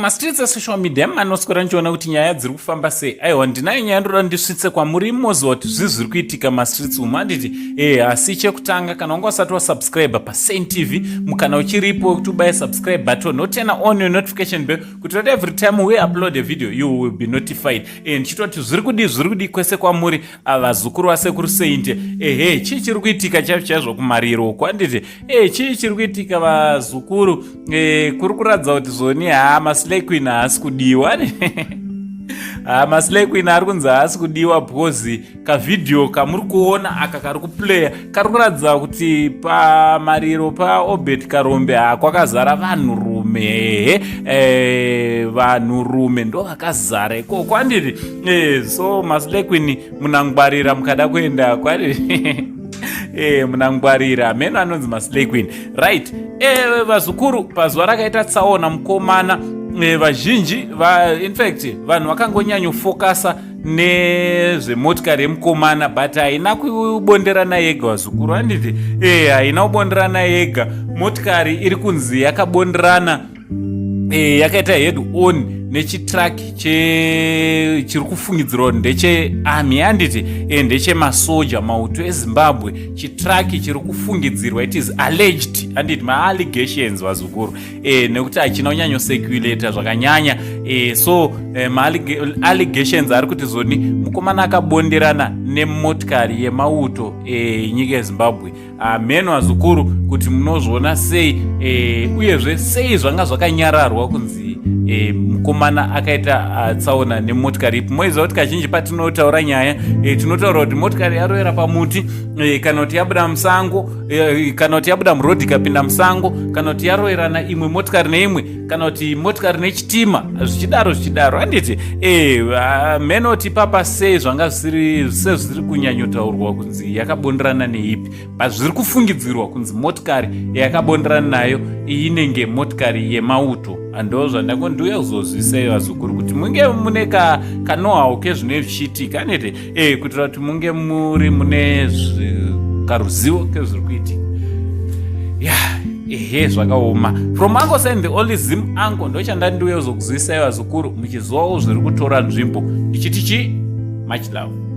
Mastreets esocial media manoswera ndichiona kuti nyaya dziri kufamba sei. Aiwa, ndinayo nyaya ndoda ndisvitse kwamuri moziva kuti zvii zviri kuitika mastreets umu, handiti? Asi chekutanga, kana wanga usati wasubscribe paSaint TV, mukana uchiripo wekuti ubaye subscribe button, noturn on your notification bell kuti that every time we upload a video you will be notified. Ndichitoti zviri kudii, zviri kudii kwese kwamuri, vazukuru vasekuru Saint? Ehe, chii chiri kuitika chaizvo chaizvo kumariro uku, handiti? Chii chiri kuitika, vazukuru? Kuri kuratidza kuti zvoni haa, maslay queen haasi kudiwa. Ha, maslay queen ari kunzi haasi kudiwa because kavhidhiyo kamuri kuona aka kari kuplaya kari kuratidza kuti pamariro paObert Karombe ha, kwakazara vanhurume. Ehe, vanhurume ndo vakazara ikoko, handiti? So maslay queen, munangwarira mukada kuenda kwari. Munangwarira meno anonzi maslay queen, right? Vazukuru, pazuva rakaita tsaona mukomana, vazhinji in fact vanhu vakangonyanyofokasa nezvemotikari yemukomana, but haina kubonderana yega, vazukuru, handiti? Haina kubonderana yega. Motikari iri kunzi yakabonderana, yakaita head on nechitruck chiri kufungidzirwa kuti ndechearmy, handiti? Ndechemasoja, mauto eZimbabwe. Chitruck chiri kufungidzirwa, it is alleged, handiti? Maallegations, vazukuru, nekuti hachina kunyanyocirculata zvakanyanya. So maallegations ari kuti zoni mukomana akabonderana nemotikari yemauto enyika yeZimbabwe. Mheno, vazukuru, kuti munozviona sei? Uyezve sei zvanga zvakanyararwa kunzi mukomana akaita tsaona nemotikari ipi? Moiziva kuti kazhinji patinotaura nyaya, tinotaura kuti motikari yarovera pamuti, kana kuti yabuda musango, kana kuti yabuda murodhi ikapinda musango, kana kuti yaroverana imwe motikari neimwe, kana kuti motikari nechitima, zvichidaro zvichidaro, handiti? Mhenoti papa sei zvanga zvisiri sezviri kunyanyotaurwa kunzi yakabonderana neipi, but zviri kufungidzirwa kunzi motikari yakabonderana nayo inenge motikari yemauto. Ndo zvandangondiuya kuzozvisai, vazukuru, kuti munge mune kanohau kezvinenge zvichiitika, anete? Kuitira kuti munge muri mune karuzivo kezviri kuitika. Ya, ehe, zvakaoma. From Uncle Saint, the only Zim uncle, ndochandandiuya kuzokuzivisai, vazukuru, muchizivawo zviri kutora nzvimbo. Ndichiti chi much love.